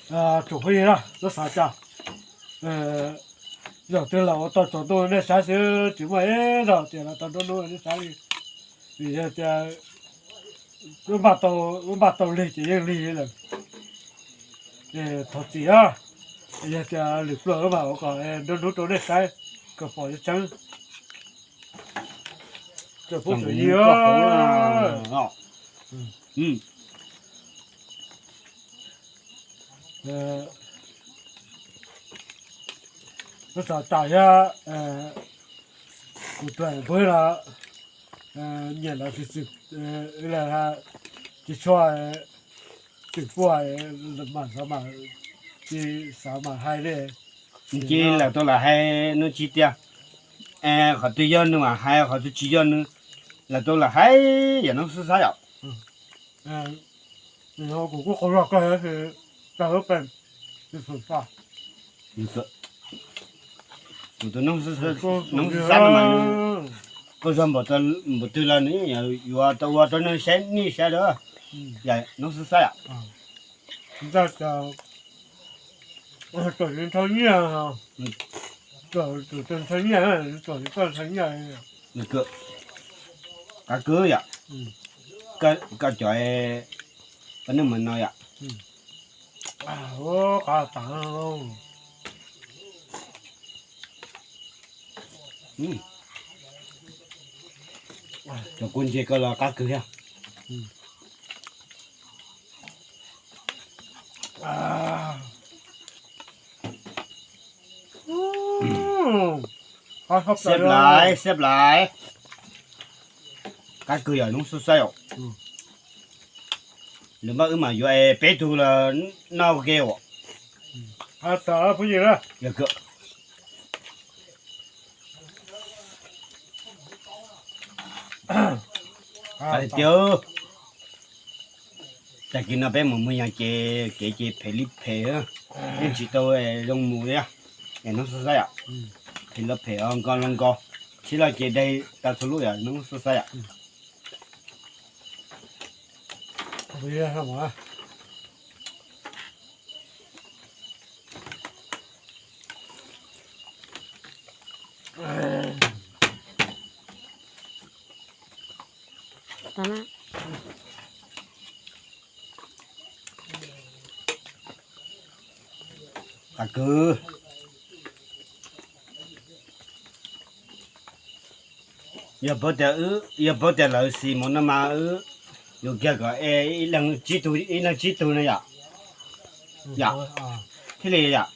Tsoom phooj ywg na, txhob xav cas, zaum twg los ua tau tsaus ntuj nej saib xwb, tsis muaj ib zaug tias los tau nruab hnub nej saib li. Vim yog tias wb npaj tau lig ces yeej lig lawm. Thov txim, yog tias lwm pluag wb mam ua kom nruab hnub rau nej saib kom pom tseeb. Wb xav tas thiab, kuv tuam npawg los nyiam los tsis txwm, tsis tshua txwm puaj, mam xav mam, tsis xav mam hais li. Nws cia li lawm tau lam hais nws tsis tias qhov twg yog nws mam hais, qhov twg tsis yog nws, lawm tau lam hais yam no xwb xav yom. Kuv kuj qhuas koj, tau lub peem, kuv tus noob xwb xav no mas, koj zog npaum twg los nws yuav tau ua rau nej saib, nej saib lawm, yam noob xwb xav yom. Nrhau nyiaj, nrhau nyiaj, nrhau nyiaj. Qab kwv yom, koj cov, koj nej mus no yom. Cov kuv ntsia koj los qab kwv thiab. Xiab laiv, xiab laiv. Qab kwv yom, noob xwb xaib os. Lwm npaj wb mas yuav peb tug los noj ua ke os. Hais tias tag kis no peb mus muag yas ces kev ces phem li phem, yeej tsis tau zoo mus li. Es noob xwb xaib os, phem los phem, nkos los nkos, sib loj ces dai tag txhua lub yom, noob xwb xaib os. Qab kwv. Yog paub tias, yog paub tias lawv xis mus no mas wb yuav kiag kom ib leeg tsib tug, ib leeg tsib tug no yom. Yom, thiaj li yom.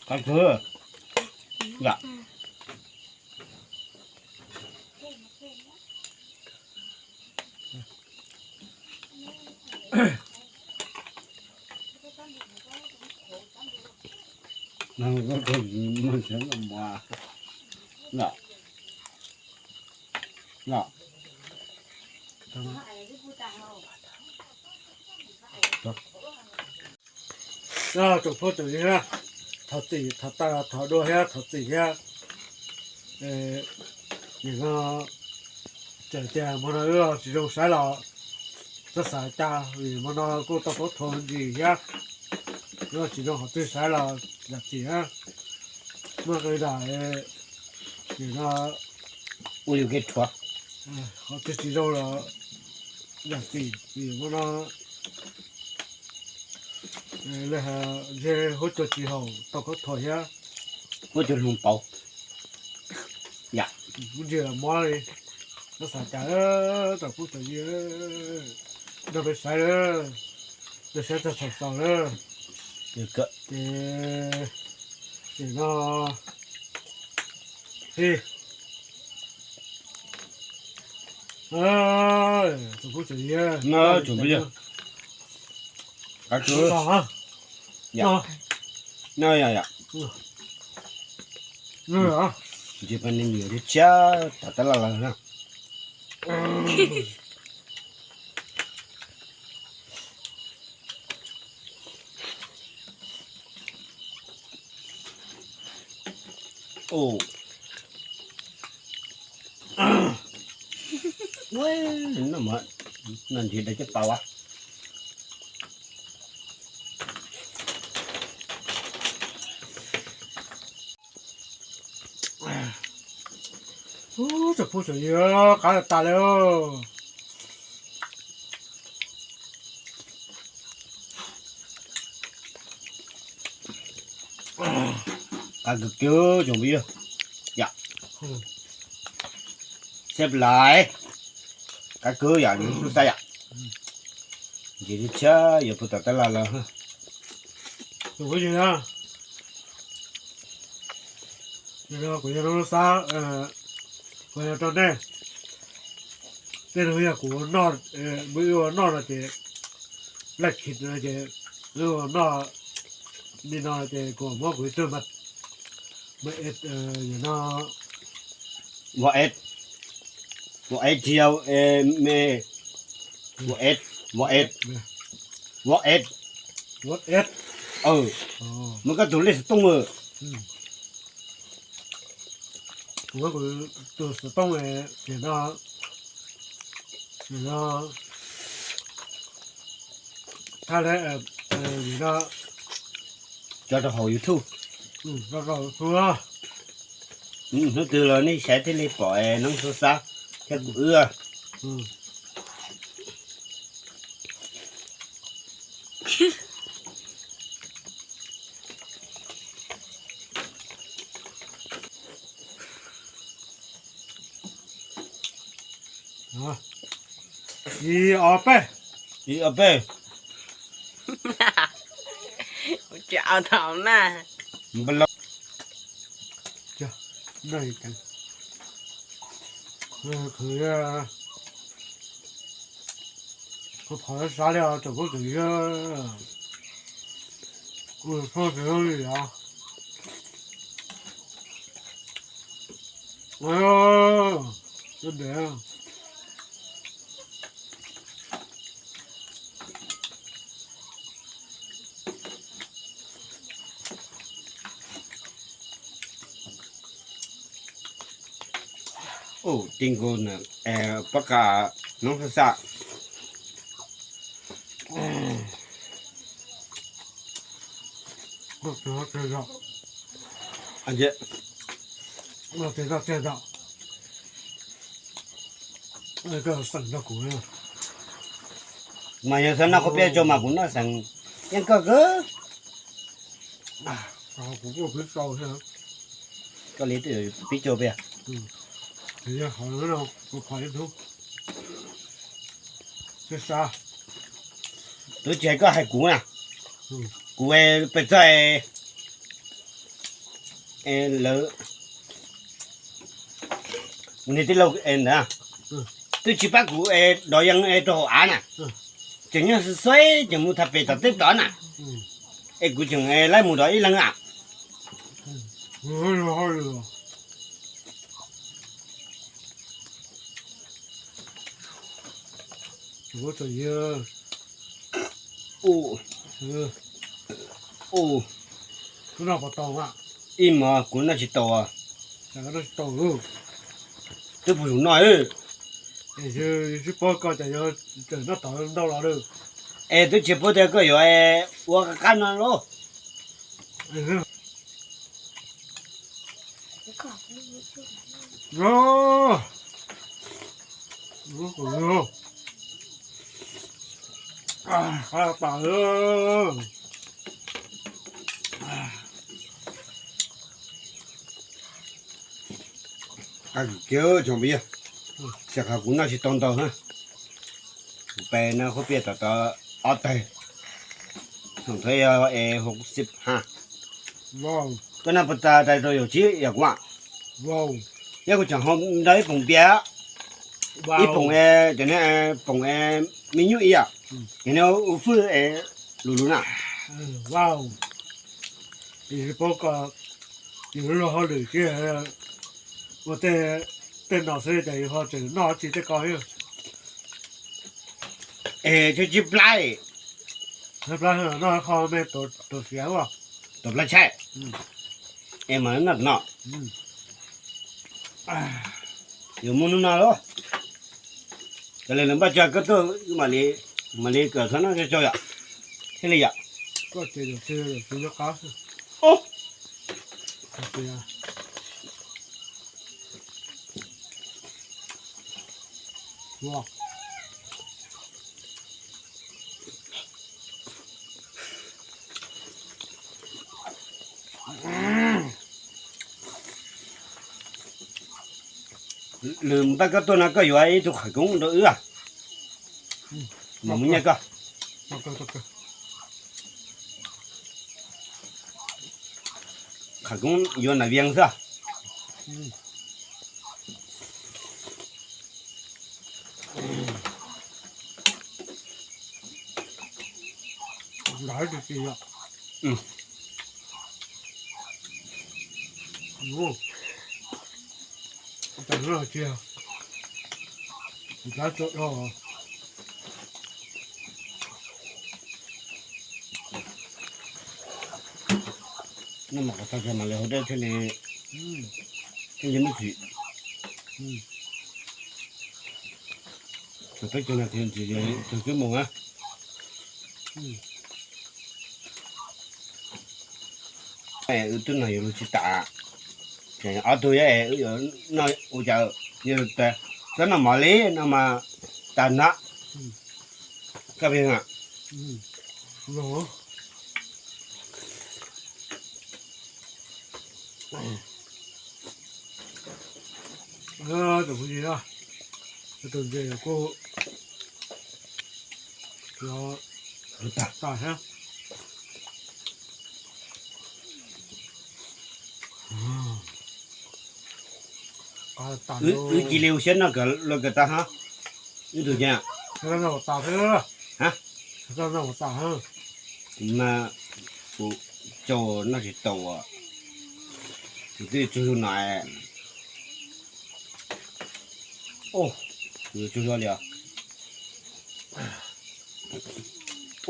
Qab kwv. Yom. Tsoom phooj tsoom ywg, thov txim, thov tawm, thov dua thiab thov txim thiab. Nim no txawm tias hmo no wb tsis zoo saib los txhob xav cas, vim hmo no kuj tau paub thuav ntsis thiab. Wb tsis zoo qhov twg saib los zam txim na. Muaj qee dam, nim no ua yus kev rhuav, qhov twg tsis zoo los zam txim, vim hmo no ntshe huab cua tsis haum tau khaub thuas thiab, huab cua hloov pauv. Yam, kuv ntsia los mob li. Txhob xav cas, tsoom phooj tsoom ywg, nrog peb saib lawm, peb saib txog thaum xaus lawm. Ces nim no tsoom phooj tsoom ywg, qab kwv, yam, no yom, yam, ntsis pab ne nyuam thiab tshiab tom tab laj lawm na. Ua, no mas, no ntshe dai caj pas as. Tsoom phooj tsoom ywg, qab tas li. Qab kawg kiag tsoom phooj ywg. Yom. Xeb lais. Qab kawg yom, nws tub xab yom. Ntsis li tshiab yuav puag tom tab laj los. Kuv yog Noob Xab, kuv yog rau nej, tej no yog kuv ua noj, wb ua noj no ces, laj khis no ces, wb ua noj li no ces kuv muab kuv ib tug mas, no, vos es, vos es tsis yog me, vos es, vos es, vos es, vos es, muab koj tus lej xov tooj. Kuv tus xov tooj, no, no, thaj le, no, tso rau hauv YouTube. Hnub twg los nej saib thiaj li pom Noob Xab thiab kuv wb. Ib ob peb. Ib ob peb. Tsis au thaum na. Npaj los. Khwv, khwv sab li os tsoom phooj tsoom ywg. Ua txhua txhua li os. Ub, tij nkaus pob qa Noob Xab Xab. Mas yog xav noj khaub peb tso mas kuv noj xeem yeej kawg kawg. Koj li twb pib tso peb. Twb tsis hais koj hais kuv na. Kuv pes txog lawv, kuv niag tij laug ntawd twb tsis pab kuv dov yees rau hauv av na. Tseem nyob xuav xuav tseem mus tham pem tom teb tod na. Es kuv tseem laib mus dov ib leeg a. Ib mos kuv noj tsis tau. Twb puag lug noj. Es twb tsis paub tias koj yuav ua qab qab no lauj. Qab kawg kiag tsoom phooj ywg, xav qhov kuv noj tsis tau ntau na. Kuv pes no khaub peb tom tod ob teg, thov yog es hauv xib ha. Koj noj puas tas tais rau yawm txiv yam kuv? Yog kuv tseem ho nrog ib poom pias, ib poom, cov poom me nyuj ib yam, cov ua fwj lus lus na. Yus paub koj, yus lub luag hauj lwm tsis ua tej no xwb ces yus ho tseem noj tsis tej ko. Es tsib plab, noj qho me tuav siav, tuav plab tshaib. Es mas no no, yuav muaj hnub no los, koj li lawv npaj tso koj tuaj, mam li, mam li kom txhob noj tsau yom, thiaj li yom. Lwm npaj koj tuaj no koj yuav ib tug qhawv koob rau wb, mam mus nyiaj koj. Qhawv koob yuav nram Vias xwb. Noj mas qhov tag kis mam li haus dej thiaj li, thiaj li muaj tsim. Thaum peb caug nas this thaum twb mus na. Wb twb noj yuav luag tsis tas, ces ob tug es wb yuav noj ua cas, yog txhob noj mov li no mas tas na. Koj pheej na. Tus phooj ywg, tus ntses kuj los tas thiab. Wb cia li ua siab noj kom luag kom tag hab. Wb tus ntses, kuv mas kuv tsau noj tsis tau, kuv twb tsaug zog no. Kuv yuav tsaug zog li os.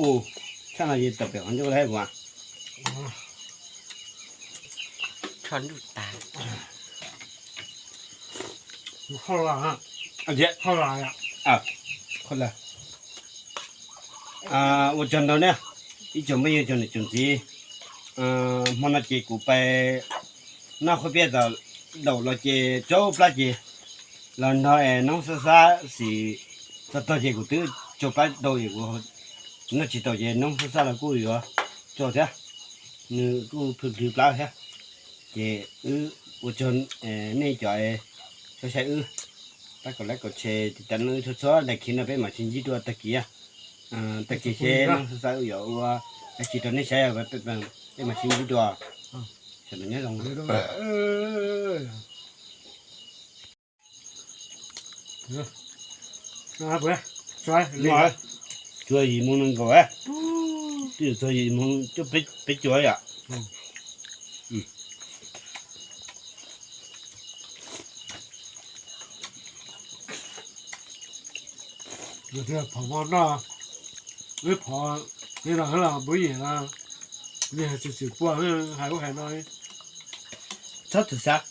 Ua tshaj no ces tawm pem qhov ncauj lawm kuv. Tsho ntuj tas. Ua tsaug ntau na, ib tsoom phooj ywg tsoom niam tsoom txiv. Hmo no ces kuv pais noj qhob piaj tom daum los ces tsau plab ces los nrog es noob xab xab xim txog tog ces kuv twb tsau plab tau es kuv noj tsis tau ces noob xab xab los kuj yuav tsau thiab, nws kuj plhws plhws plab thiab. Ces wb ua tsaug nej cov saib wb, pab kom like kom share tiv tas wb txhua txhua daim khiv no peb mam sib ntsib dua tag kis. Tag kis seb noob xab xab wb yuav ua dab tsi rau nej saib, peb mam sib ntsib dua. Sawv daws nyob zoo. Tsuas yim moos nees nkaum, twb yuav txog yim moos cuaj peb caug yom. Phom no, wb phom li no los npub yim no, nws tsis txwm pua hais ub hais no. Txhob txwm xav.